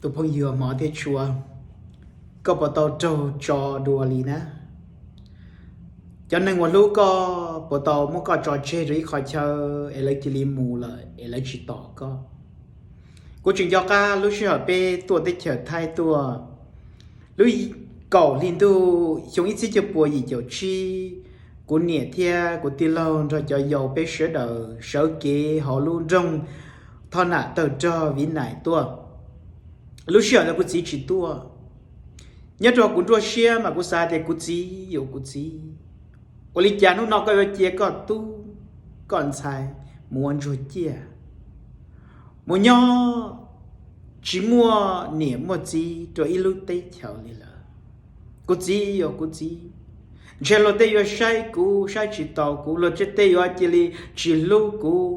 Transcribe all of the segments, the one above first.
Tus phooj ywg hmov thiab tshua, koj puas tau raug tso dua li na? Cov neeg uas hlub koj puas tau muab koj tso tseg rau ib qhov chaw es lawv cia li mus lawm es lawv tsis tos koj? Kuv tseem nco qab lub sij hawm peb tuaj teb chaws Thaib tuaj, lub kaum hli ntuj xyoo ib txhiab cuaj puas yim caum tsib, kuv niam thiab kuv tij laug nrog cov yau peb sawv daws sawv kev hauv lub nroog Thoj Nam Tawg Rog Viv Nais tuaj. Lub sij hawm ntawd kuv txiv tsis tuaj. Nyob rau kuv nruab siab mas kuv xav tias kuv txiv yuav kuv txiv, ua li cas hnub no koj yuav cia koj tub koj ntxhais mus ua ntsuag ciaj, mus nyob tsis muaj niam muaj txiv rau ib lub teb chaws li lawm. Kuv txiv yuav kuv txiv, ntshe luag tej yuav saib kuv saib tsis taus kuv, luag tej yuav cia li tsis hlub kuv.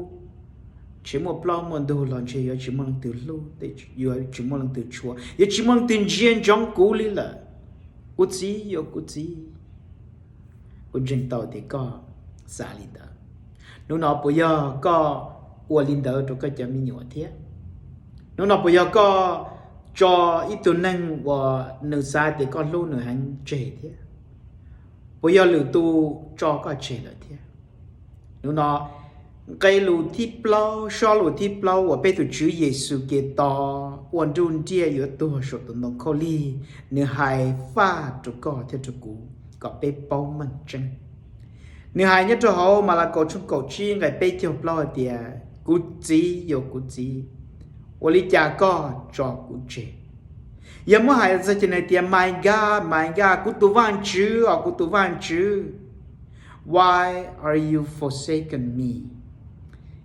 Ntshe muaj plaub muaj ntug los ntshe yuav tsis muaj leej twg hlub, yuav tsis muaj leej twg tshua, yuav tsis muaj leej twg ntsia ntsoov kuv li lawm. Kuv txiv yuav kuv txiv. Kuv ntseeg tau tias koj xav li ntawd. Hnub no puas yog koj ua li ntawd rau koj cov me nyuam thiab? Hnub no puas yog koj tso ib tug neeg uas nws xav tias koj hlub nws heev tseg thiab? Puas yog lwm tus tso koj tseg lawm thiab? Hnub no nqe lus thib plaub, sob lus thib plaub uas peb tus Tswv Yexus Khetos ua nruj nriaj yuav tuag saum tus ntoo khaub lig, nws hais faj rau koj thiab rau kuv kom peb paub meej tseeb. Nws hais nyob rau hauv Malakaus tshooj kaum tsib nqe peb caug plaub hais tias, kuv txiv yuav kuv txiv, ua li cas koj tso kuv tseg? Yog muab hais txog ces nws tias, My God, my God, kuv tus Vajtswv os, kuv tus Vajtswv, why are you forsaken me?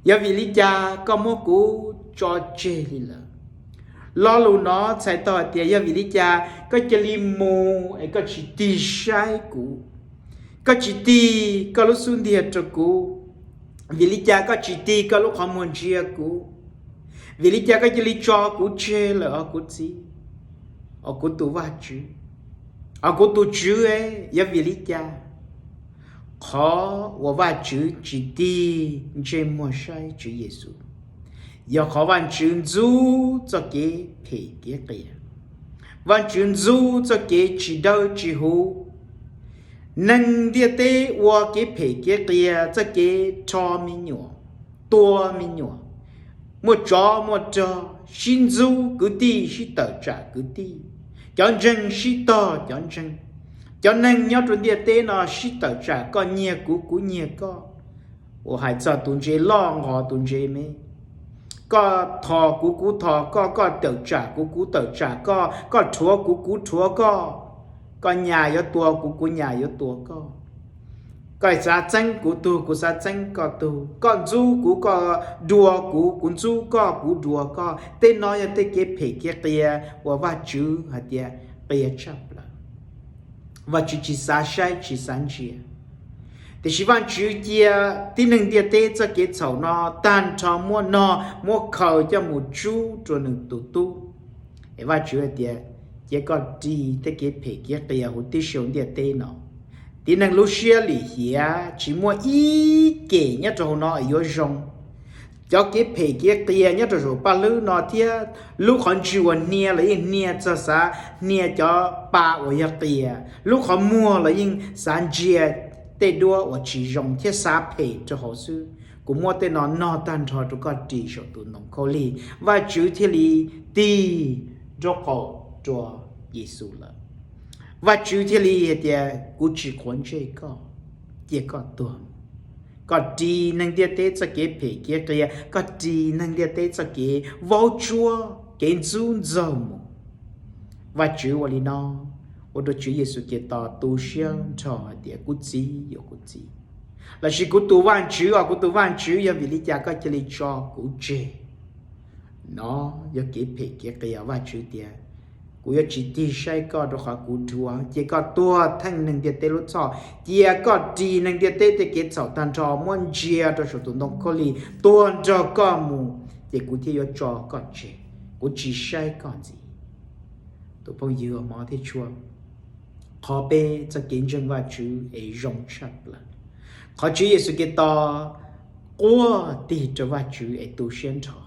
Yog vim li cas koj muab kuv tso tseg li lawm? Lo lus no txhais tau hais tias yog vim li cas koj cia li mus es koj tsis tig saib kuv, koj tsis tig koj lub xub ntiag rau kuv? Vim li cas koj tsis tig koj lub qhov muag ntsia kuv? Vim li cas koj cia li tso kuv tseg lawm os kuv txiv, os kuv tus Vajtswv, os kuv tus Tswv? Yog vim li cas? Qhov uas Vajtswv tsis tig ntsej muag saib Tswv Yexus, yog qhov Vajtswv ntxub txoj kev phem kev qias, Vajtswv ntxub txoj kev tsis dawb tsis huv. Neeg ntiaj teb ua kev phem kev qias, txoj kev rho me nyuam, tua me nyuam, muaj tsov muaj rog, sib ntxub kwv tij, sib tawm tsam kwv tij, cov ntseeg sib tog cov ntseeg. Cov neeg nyob rau ntiaj teb no sib tawm tsam, koj nyiag kuv, kuv nyiag koj, uas hais txog tus ntse loj nqos tus ntse me. Koj thov kuv, kuv thov koj, koj tawm tsam kuv, kuv tawm tsam koj, koj rhuav kuv, kuv rhuav koj, koj nyas yuav tua kuv, kuv nyas yuav tua koj, koj xav txeeb kuv tug, kuv xav txeeb koj tug, koj ntxub kuv, koj dua kuv, kuv ntxub koj, kuv dua koj. Tej no yog tej kev phem kev qias uas Vajtswv hais tias qias tshaj plaws. Vajtswv tsis xav saib tsis xav ntsia. Tiam sis Vajtswv cia tib neeg ntiaj teb txoj kev txhaum no tag nrho muab nog muab khaws coj mus tsub rau nws tus tub. Es Vajtswv hais tias, cia koj ris tej kev phem kev qias huv tib si ntiaj teb no. Tib neeg lub siab lim hiam tsis muaj ib kem nyob rau hauv no yuav zoo. Cov kev phem kev qias nyob rau saum paj hlwb no thiab lub qhov ntswg uas hnia los yeej hnia txog xav hnia cov pa uas yog qias, lub qhov muag los yeej xav ntsia tej duab uas tsis zoo thiab xav phem rau hauv xwb. Kuv muab tej no nog tag nrho rau koj ris saum tus ntoo khaub lig. Vajtswv thiaj li tig nraub qaum rau Yexus lawm. Vajtswv thiaj li hais tias, kuv tsis quav ntsej koj, cia koj tuag. Koj ris neeg ntiaj teb txoj kev phem kev qias, koj ris neeg ntiaj teb txoj kev vaub tsuab kev ntxub ntxaug mus. Vajtswv ua li no, ua rau Tswv Yexus Khetos tu siab nrho hais tias, kuv txiv yuav kuv txiv, lossis kuv tus Vajtswv os, kuv tus Vajtswv, yog vim li cas koj cia li tso kuv tseg? No yog kev phem kev qias. Vajtswv tias, kuv yuav tsis tig saib koj rau qhov kuv dhuav, cia koj tuag theej neeg ntiaj teb lub txhoj, cia koj ris neeg ntiaj teb tej kev txhaum tag nrho muab ntsia rau saum tus ntoo khaub lig tuag nrog koj mus, ces kuv thiaj yuav tso koj tseg, kuv tsis saib koj ntxiv. Tus phooj ywg hmov thiab tshua, qhov peb txoj kev ntseeg Vajtswv es zoo tshaj plaws, qhov Tswv Yexus Khetos quaj tig rau Vajtswv es tu siab nrho,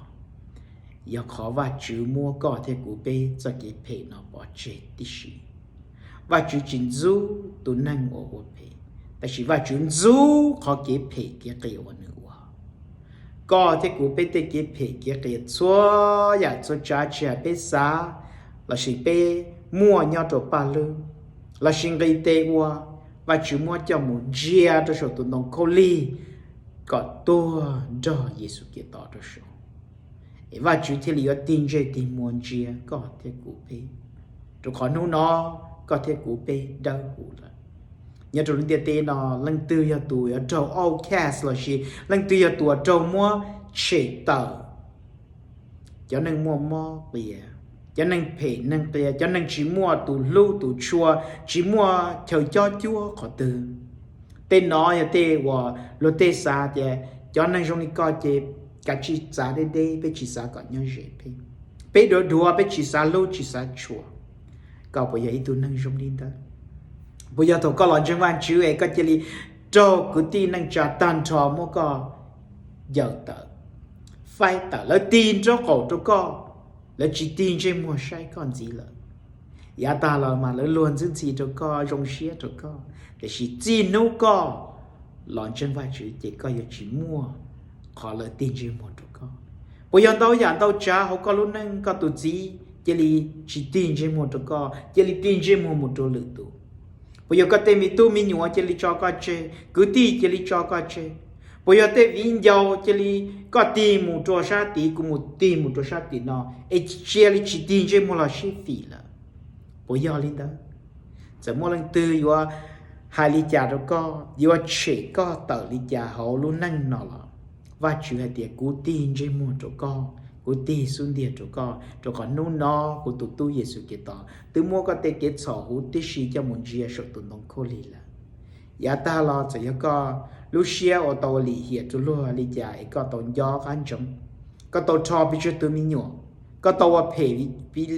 yog qhov Vajtswv muab koj thiab kuv peb txoj kev phem no pov tseg tib si. Vajtswv tsis ntxub tus neeg uas ua phem, tab sis Vajtswv ntxub qhov kev phem kev qias uas nws ua. Koj thiab kuv peb tej kev phem kev qias txhua yam txhua tsav tsis hais peb xav lossis peb muaj nyob rau paj lug lossis nqis tes ua, Vajtswv muab coj mus ntsia rau saum tus ntoo khaub lig kom tuag nrog Yexus Khetos rau saud. Es Vajtswv thiaj li yuav tig ntsej tig muag ntsia koj thiab kuv peb, rau qhov hnub no koj thiab kuv peb dawb huv lawm. Nyob rau lub ntiaj teb no, leej twg yog tus yuav raug outcast lossis leej twg yog tus uas raug muab tshem tawm? Cov neeg muaj mob qias, cov neeg phem neeg qias, cov neeg tsis muaj tus hlub tus tshua, tsis muaj chaw cob cuab qhov twg. Tej no yog tej uas luag tej xav tias cov neeg zoo li koj ces kav tsij txav deb deb, peb tsis xav kom nyob ze peb, peb dhuav dhuav, peb tsis xav hlub tsis xav tshua. Koj puas yog ib tug neeg zoo li ntawd? Puas yog thaum koj los ntseeg Vajtswv es koj cia li raug kwv tij neej tsa tag nrho muab koj yawm tawm, faib tawm, lawv tig nraub qaum rau koj, lawv tsis tig ntsej muag saib koj ntxiv lawm? Yav tag los mas lawv luag ntxwb ntxhi rau koj, zoo siab rau koj, tiam sis txij hnub koj los ntseeg Vajtswv ces koj yuav tsis muaj qhov lawv tig ntsej muag rau koj. Puas yog ntau yam ntau tsav hauv koj lub neej koj tus txiv cia li tsis tig ntsej muag rau koj, cia li tig ntsej muag mus rau lwm tus? Puas yog koj tej me tub me nyuam cia li tso koj tseg, kwv tij cia li tso koj tseg? Puas yog tej viv ncaus cia li koj tig mus rau sab tid, kuv mus tig mus rau sab tim no, es cia li tsis tig ntsej muag los sib fim lawm? Puas yog li ntawd? Txawm muaj leej twg yuav hais li cas rau koj, yuav tshem koj tawm li cas hauv lub neej no los, Vajtswv hais tias kuv tig ntsej muag rau koj, kuv tig xub ntiag rau koj, rau qhov hnub no kuv tus tub Yexus Khetos twb muab koj tej kev txhaum huv tib si coj mus ntsia saum tus ntoo khaub lig lawm. Yav tag los txawm yog koj lub siab uas tau ua lim hiam rau luag li cas es koj tau nco qab ntsoov, koj tau rho pes tsawg tus me nyuam, koj tau ua phem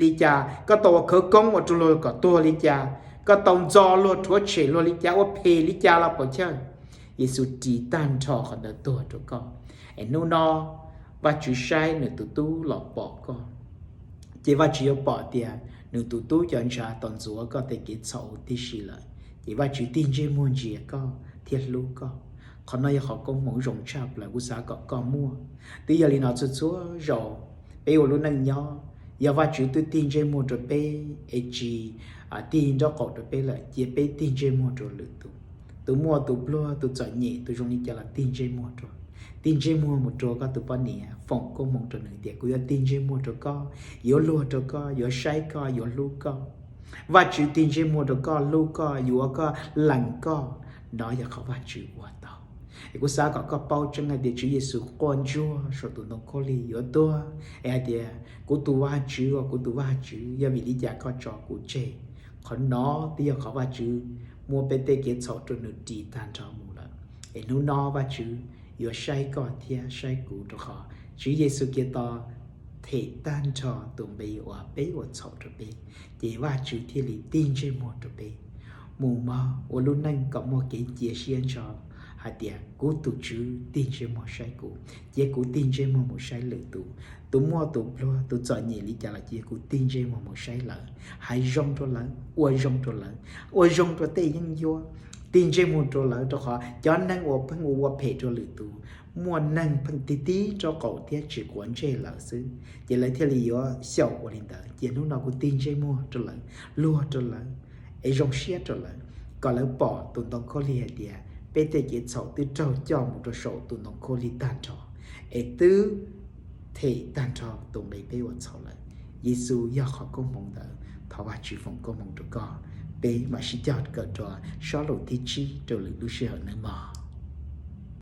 li cas, koj tau ua khawv koob ua rau luag kom tuag li cas, koj tau ntxo luag rhuav tshem luag li cas, ua phem li cas los puas chawj, Yexus ris tag nrho qhov ntawd tuag rau koj. Es hnub no Vajtswv saib nws tus tub los pom koj, ces Vajtswv yuav pom tias nws tus tub cov ntshav tau ntxuav koj tej kev txhaum huv tib si lawm, ces Vajtswv tig ntsej muag ntsia koj thiab hlub koj. Qhov no yog qhov koob hmoov zoo tshaj plaws kuv xav kom koj muaj. Twb yog li no txhua txhua zaus peb ua lub neej nyob, yog Vajtswv twb tig ntsej muag rau peb es tsis tig nraub qaum rau peb lawm, cia peb tig ntsej muag rau lwm tus. Tus muaj tus pluag, tus txom nyem, tus zoo li cas los tig ntsej muag rau. Tig ntsej muag mus rau koj tus poj niam, foom koob hmoov rau nws tias kuv yuav tig ntsej muag rau koj, yuav luag rau koj, yuav saib koj, yuav hlub koj. Vajtswv tig ntsej muag rau koj, hlub koj, yuav koj, lees koj. Nov yog qhov Vajtswv ua tau. Es kuv xav kom koj paub tseeb hais tias Tswv Yexus quaj ntsuag saum tus ntoo khaub lig yuav tuag, es hais tias kuv tus Vajtswv, kuv tus Vajtswv, yog vim li cas koj tso kuv tseg? Qhov no twb yog qhov Vajtswv muab peb tej kev txhaum rau nws ris tag nrho mus lawm. Es hnub no Vajtswv yuav saib koj thiab saib kuv, rau qhov Tswv Yexus Khetos them tag nrho tus nqi uas peb ua txhaum rau peb, ces Vajtswv thiaj li tig ntsej muag rau peb. Mus mog, ua lub neej kom muaj kev cia siab ntsho hais tias kuv tus Tswv tig ntsej muag saib kuv, cia kuv tig ntsej muag mus saib lwm tus. Tus muaj tus pluag, tus txom nyem li cas los cia kuv tig ntsej muag mus saib lawv, hais zoo rau lawv, ua zoo rau lawv, ua zoo rau tej yeeb ncuab, tig ntsej muag rau lawv, rau qhov cov neeg uas pheej ua ua phem rau lwm tus, muaj neeg pheej tig tib nraub qaum thiab tsis quav ntsej lawv xwb, ces lawv thiaj li yuav xyaum ua li ntawd. Ces hnub no kuv tig ntsej muag rau lawv, luag rau lawv, es zoo siab rau lawv, kom lawv pom tus ntoo khaub lig hais tias peb tej kev txhaum twb raug coj mus rau saum tus ntoo khaub lig tag nrho, es twb them tag nrho tus nqi peb ua txhaum lawm. Yexus yog qhov koob hmoov ntawd. Thov Vajtswv foom koob hmoov rau koj. Peb mam sib cog kawm rau sob lus thib tsib rau lwm lub sij hawm nawb mog.